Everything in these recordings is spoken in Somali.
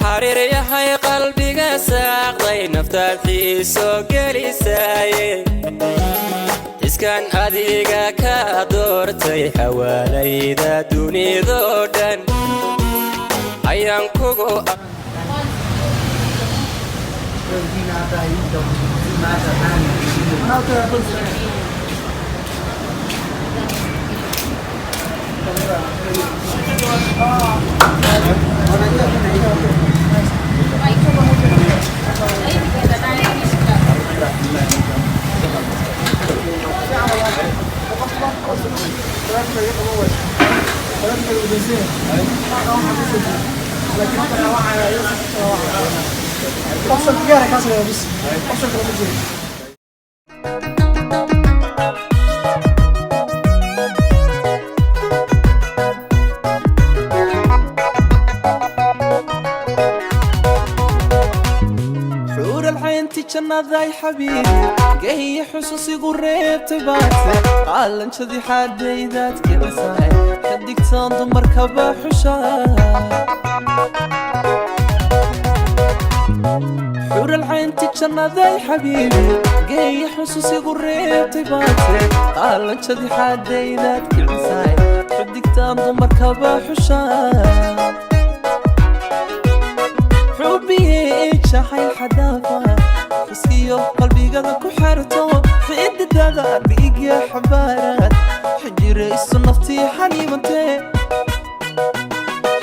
Xariir yahay qalbiga saaqday, naftaad xiiso gelisaaye. Iskaan adiga ka doortay xawaalayda dunidoo dhan ayaan kugu. Xuural caynti jannaday xabiibi, gehiya xusuusigu reebtay baate, qaalanjadii xaadaydaad kicisay, xidigtaan dumarkaba xushaa. Xuural caynti jannaday xabiibi, gehiya xusuusigu reebtay baate, qaalanjadii xaadaydaad kicisay, xidigtaan dumarkaba xushaa. Xubiye jacayl xadaafa xuskiyo qalbigada ku xerto, xididada dhiigya xabaaraad xijirayso naftii xaniimantee,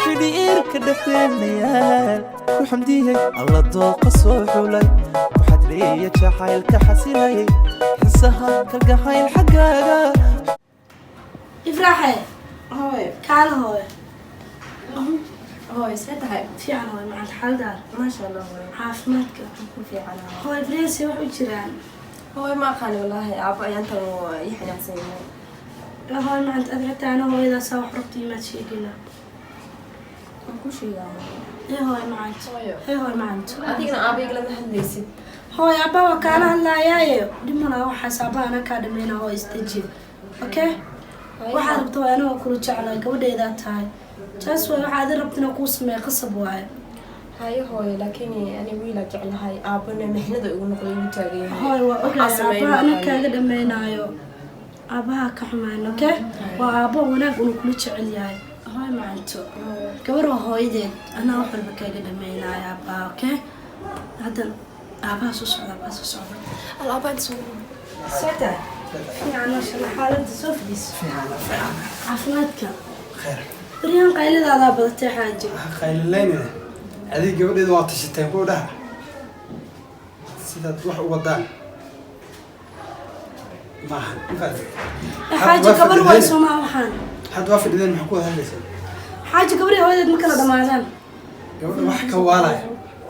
xidhiirka dhexdeenayaal ku xamdiyey Alla dooqa soo xulay, ku xadreeya jacaylka xasilayay xisaha kalgacayl xaggaaga. Ifraaxe. Hooy. Kaala, hooyo. Hooy, see tahay? Fiican, hooyo, macalin xaaladaada? Maasha Allah, hooy. Caafimaadka? Ku fiican. Hooyo, Brensi wax u jiraan? Hooy, ma aqaani wallaahi, aabbo ayaantan waa ii xanaaqsan yahay. Hooyo macalin, ad xitaa ana hooyadaasaa wax rabta imaad sheegina. Waan ku sheegaa, hooy. Hee, hooyo macalin. Hooyo. Hee, hooyo macalin. Adigana aabba igalama hadlaysid. Hooyo, abbaa waa kaala hadlaayaaye, dhib malaha waxaas, abbaa ana kaa dhameyna. Hooyo, isdeji, okay? Waxaad rabta waa anagoo kula jeclahay, gabadheedaa tahay, taas waay. Waxaad adi rabtina kuu sameeya, qasab waaye. Haye hooyo, laakiin ani wiilaa jeclahay, aabbana mixnada igu noqday, igu taagan yahay. Hooyo, waa Waxaa ogahay. sameeya Aabbaha ana ma aqaani. kaaga dhameynaayo, aabbaha ka xumaan, okay? Waa aabbo wanaag unu kula jecel yahay. Hooyo macanto, gabar waa hooyadeed, anaa wax walba kaaga dhameynaayo aabbaha, okay? Hadda aabbaha soo socda, aabbaha soo socda. Al aabba inta soo socda. Fiican, maasha Allah. Xaaladda? Soo fadhiis. Caafimaadka? Khayr. Baryahan qayladaadaa badatay, xaaji. Qaylilaynina, adig gabadheedu waa tashateen kuwa dhaha sidaad wax u wadaan maahan, ma fahamtid? Xaaji, gabar waay soomaa waxaan? Hadda waa fadhideen, maxaa ku wada hadlayseen? Xaaji, gabadhii hooyadeed ma kala dhamaadaan. Gabadha wax ka waalaya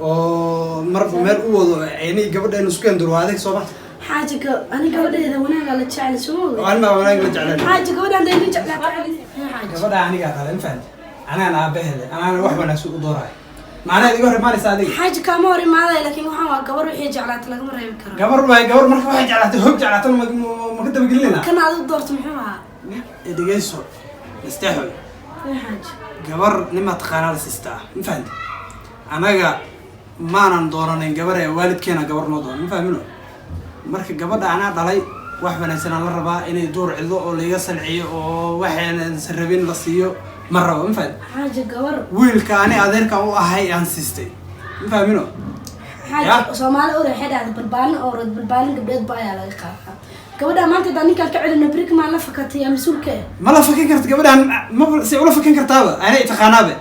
oo marba meel u wado aynay gabadheenu isku endur waa adig, soo ma? Xaaji, ani gabadheeda wanaagaa la jeclay, soo ma oo ogi? anima wanaag la jecleen. Xaaji, gabadhaan dee nin jeclaa. Xaaji. Gabadha anigaa dhalay, ma fahamtid? Anaana aabaheeda, anaana wax wanaagsan u dooraayo. Macnaheed iga hor imaanaysa adiga? Xaaji, kaama hor imaadaya, laakiin waxaan waa gabar, wixii jeclaata lagama reebi karo. Gabar waay gabar, marka waxay jeclaatay, hoog jeclaatan, ma ka dabagelinayna? Kan aad u doorto muxuu ahaa? Dhegeyso, nasteexoy. Ee xaaji. Gabar nima taqaanaa la siistaa, ma fahamti? Anaga maanan dooranayn gabar ee waalidkeena gabar noo doonan, ma fahmino? Marka gabadha anaa dhalay, wax wanaagsan aan la rabaa. Inay duur cidlo oo laiga salciyo oo waxaynan rabin la siiyo ma rabo, ma fahamti? Xaaji, gabar. Wiilka ani adeerkan u ahay aan siistay, ma fahmino? Xaaji. Ya? Soomaali ore waxay dhahday balbaalin oo rod balbaalin gabdheed ba ayaa laga qaadaa. Gabadha maanta haddaan ninkaan ka celino, beri maan la fakatay yaa mas-uulka eh? Ma la fakan karta gabadhan, ma say ula fakan kartaaba? Anay taqaanaabe,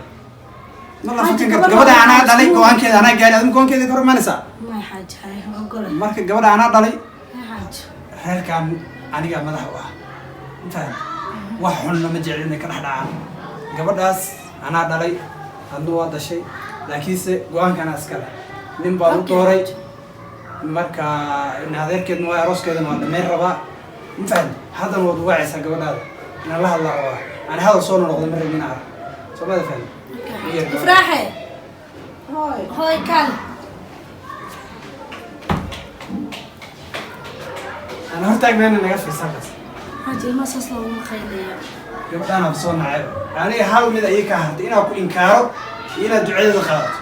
ma la Xaaji, fakan karta. gabadha Gabadha anaa dhalay, go-aankeeda anaa gaari. Adiga go-aankeeda ka hor imaanaysaa? May xaaji, hay ogola. Marka gabadha anaa dhalay. Hay xaaji. Reerkan anigaa madax u ah, ma fahamti? Wax xunna ma jecel inay ka dhex dhacaan. Gabadhaas anaa dhalay, adna waa dhashay, laakiinse go-aanka anaa iska leh. Nin baan u dooray. Marka in adeerkeedna waa arooskeedana waa dhameyn rabaa, ma fahamti? Haddana waad wacaysaa gabadhaada, inaan la hadlaa rabaa. Ani hadal soo noqda ma rabin arag, soo maada fahmi? Ifraaxe. Hooy. Hooy, kaal. Aan hortaagmayna, naga fiirsan kaas. Xaaji, ilmaha saas looguma qayliyo. Gabadhaan soo nacay. Aniga hal mid ayay ka hartay: inaad ku inkaaro iyo inaad ducadeeda qaadato.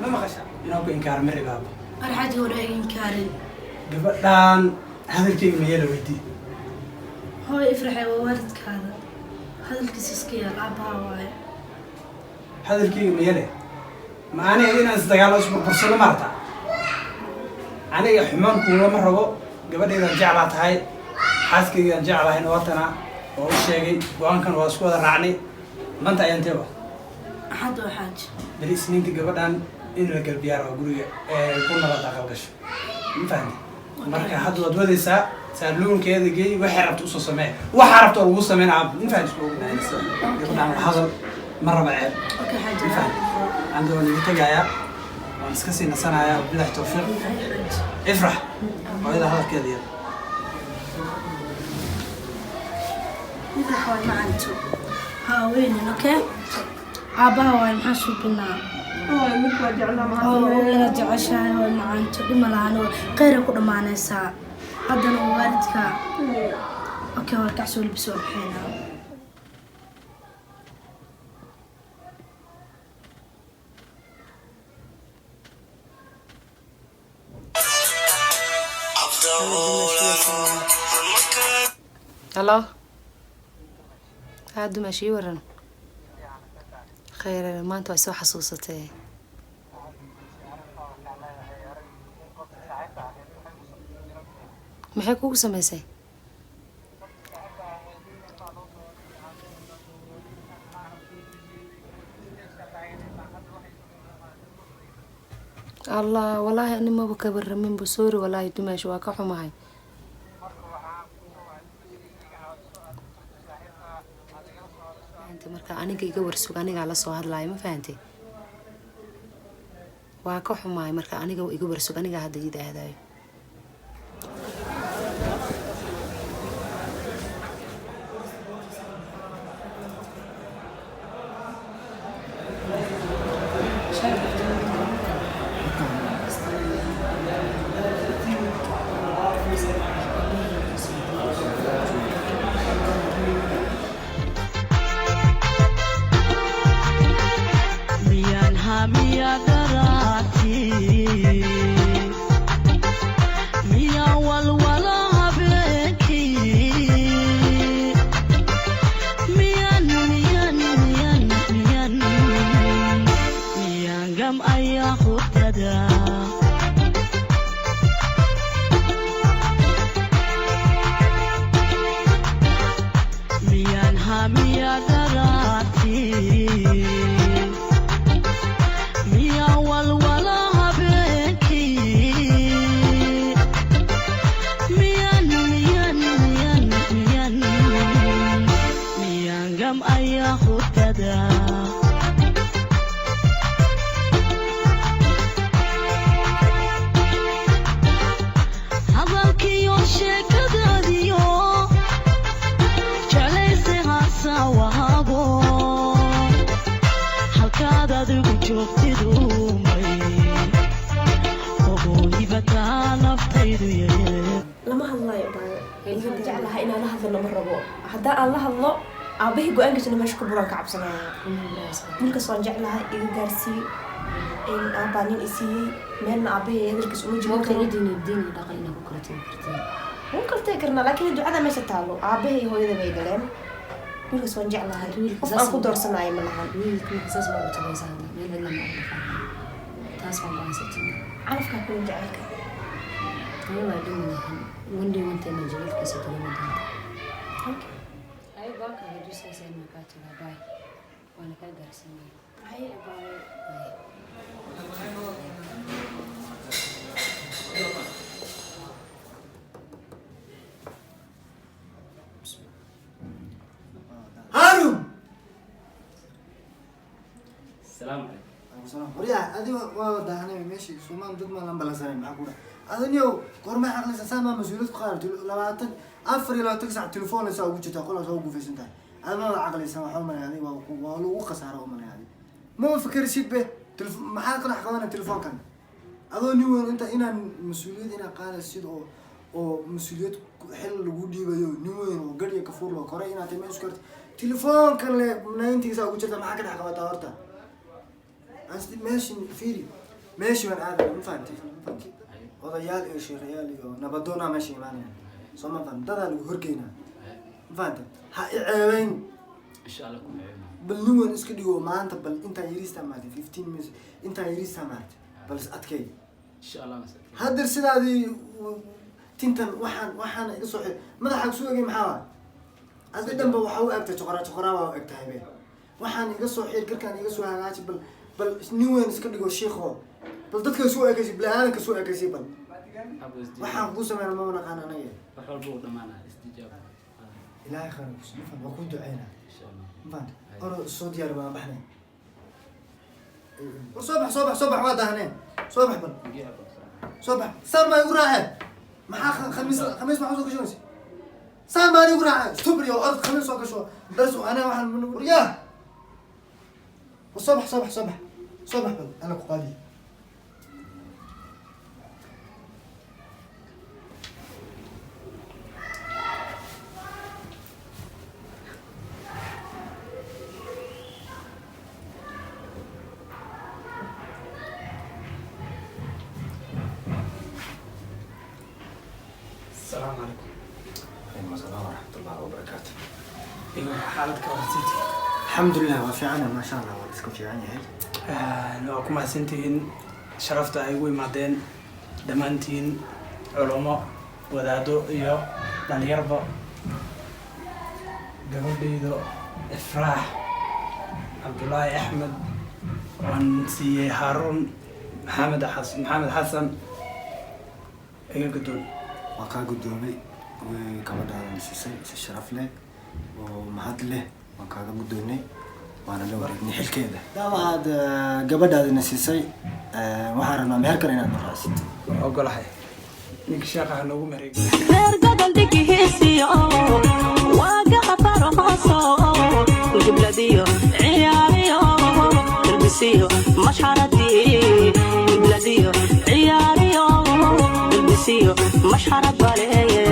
Ma maqasha inaan ku inkaaro ma rabi aabbo. Arxaji hore inkaarin. Gabadhaan hadalkayga ma yeela weydii. Hooy Ifraxay, waa waalidkaada, hadalkiisa iska yaal, aabbaha waaye. Hadalkayga ma yeele? Ma aniga inaan isdagaalo isburbursano ma rabtaa? Aniga xumaan kuulama rabo. Gabadhaydaan jeclaa tahay, xaaskaygaan jeclahayna waatana oo u sheegay. Go-aankan waa isku wada raacnay. Maanta ayaan teeba. Axad oo xaaji. Beri Isniinta gabadhan in la galbiyaar oo guriga ee ku nabad aqal gasho, ma fahamtay? Marka hadda waad wadaysaa, saaluunkeeda geey, waxay rabta usoo samee, waxaa rabta oo lagu sameyn aab, ma fahamtay? Gabadhan la hadal, ma raba ceeb. Okay xaaji. Ma fahamtay? Anda waan iga tegayaa, waan iska sii nasanayaa. Bilahi tawfiiq. Ifrax, hooyada hadalkeeda yar. Ifrax waay macanto, ha weynin. Okay, aabbaha waay, maxaa suubinaa? Hooyo, midka waa jeclaa. Oo Maxaa? Inaad jeceshahay hooy macanto, dhima lahan, oo kheyra ku dhammaanaysaa haddana waa waalidka. Okay, waa kacsoo labis, waa baxaynaa. Halo, haa dumaash, ii waran? Khayr. Maanta waa soo xasuusatee? Maxay kugu samaysay? Allah, walaahi ani maba ka warraminba. Sorry walaahi dumaash, waa ka xumahay. Fahantay? Marka aniga iga warsug, anigaa lasoo hadlayo, ma fahantay? Waa ka xumahay. Marka aniga iga warsug, anigaa hadda yidhaahdayo. Miyaan hamiya daraati, miyaan walwala habeenkii, miyaan miyaan miyaan miyaan miyaan gam ayaa hurdada. Miyaan hamiya daraati, miyaa walwala habeenkii, miyaan miyaan miyaan miyaan miyaan gam ayaa hurdada. Hadalkiyo sheekadaadiyo jeclayse haasawahago, halkaad adigu joogtid umay ogoonibataa naftaydu yee. Lama hadlayo baayo. Waxaan jeclahay inaan la hadlo, lama rabo. Haddaa aan la hadlo, aabahii go-aankiisana meesha ku buraan ka cabsanaya. Wiilkaas waan jeclahay, iga gaarsii in aabbaa nin isiiyey meelna aabahii hadalkiis uma jibin karo. Diin diin iyo dhaqan inaad ku kala tegi kartiin. Waan kala tegi karnaa, laakiin ducada meesha taalo aabahii iyo hooyada bay galeen. Wiilkaas waan jeclahay, qof aan ku doorsanayo ma lahan. Wiilka marka saas baa ugu tagaysaa, hadda meel cidla ma ugu dhaqaaqay, taas baan go'aansatay. Calafkaa kula jecelka. Aniga waa dhimi lahan, one day one time jacaylkiisa dareemi doonta. Ay go-aanka hajusaysa inaan kaa tagaa. Bye, waana kaa gaarsiinaya. Haye baayo. Bye. Haarun. Asalaamu calaykum. Waryaa, adiga waa daahanay meeshii Soomaan dad maalan balansanay. Maxaa ku dhaca adaniyow? Goorma xaqlaysan saa maa mas-uuliyad ku qaadato? 24 saac telefoon saa ugu jirtaa, qolaas waa ugu gufaysan tahay. Adi ma caqlaysan? Waxaa umalay adiga waa lagu khasaaro umalay. Adiga mama fikirsid be maxaa ka dhex qabanaya telefoonkan adoo nin weyn? Inta inaan mas-uuliyad inaa qaadaysid oo mas-uuliyad xil lagu dhiibayo, nin weyn oo garya kafuur loo koray inaad tahay meesha karti telefoonkan le 90 saa ugu jirta, maxaa ka dhex qabataa horta? Meeshan fiiri. Meeshii baan aadaya, ma fahantay? Odayaal iyo sheekhayaal iyo nabadoonaa meesha imaanaya, soo ma fahan? Dadaa lagu horgeynaa, ma fahantay? Ha i ceebeyn. Insha Allah kuma ceebin. Bal nin weyn iska dhigo maanta. Bal intaan yariistaa maartay, 15 minutes intaan yariistaa maartay, bal is adkeey. Insha Allah mas adkeey. Haddeer sidaadii tintan waxaan iga soo xir madaxa kusoo egay, maxaa waay? Adi dhanba waxaa u egtay joqora joqora waa u eg tahay be. Waxaan iga soo xir, garkaan iga soo hagaaji. Bal nin weyn iska dhigo, shiikho. Bal dadka soo ekaysi, bini-aadanka soo ekaysi bal. Abo, isdijaab. Waxaan kuu sameyna ma naqaan anaga. Wax walba uu dhamaanaa, isdijaab. Ilaahay khayr ku siiyo, waa kuu duceynaa. Insha Allah. Ma fahantay? Oro soo diyaar, waan baxnay. War soo bax, soo bax, soo bax, waa daahneen, soo bax bal. Magee abo. Soo bax, saan baa igu raaceen. Maxaa khamiis khamiis maxaa soo gashanaysa? Saan baan igu raaceen, stupid yo. Orod khamiis soo gasho daras. Aniga waxaan waryaa, war soo bax, soo bax, soo bax, soo bax bal, ana ku qaadiye. Asalaamu calaykum. Alaykum asalaam waraxmat ullahi wabarakaatu. Igo xaalad ka warsanti? Alxamdulilah, waa fiicana, maasha Allah, waa iska fiican yahay. Waa ku mahadsantihiin sharafta ay ugu imaadeen dhammaantiin, culummo, wadaado iyo dhalinyarba. Gabadhayda Ifraax Cabdulaahi Axmed waan siiyey Haaruun Maxamed Xasan, iga guddoon. Waa kaa guddoomay. Way gabadhaadan siisay si sharaf leh oo mahad leh. Waan kaaga guddoonnay, waana la wareegnay xilkeeda. Maadaama aad gabadhaadina siisay, waxaan rabnaa meher kale inaad noo raasid. Waa ogolahay. Ninka sheekha ha noogu mereego. Reer gobol dhigihiisiyo waagaha farahooso, gibladiyo ciyaariyo galbisiyo mashxaradii, gibladiyo ciyaariyo galbisiyo mashxarad baleeye.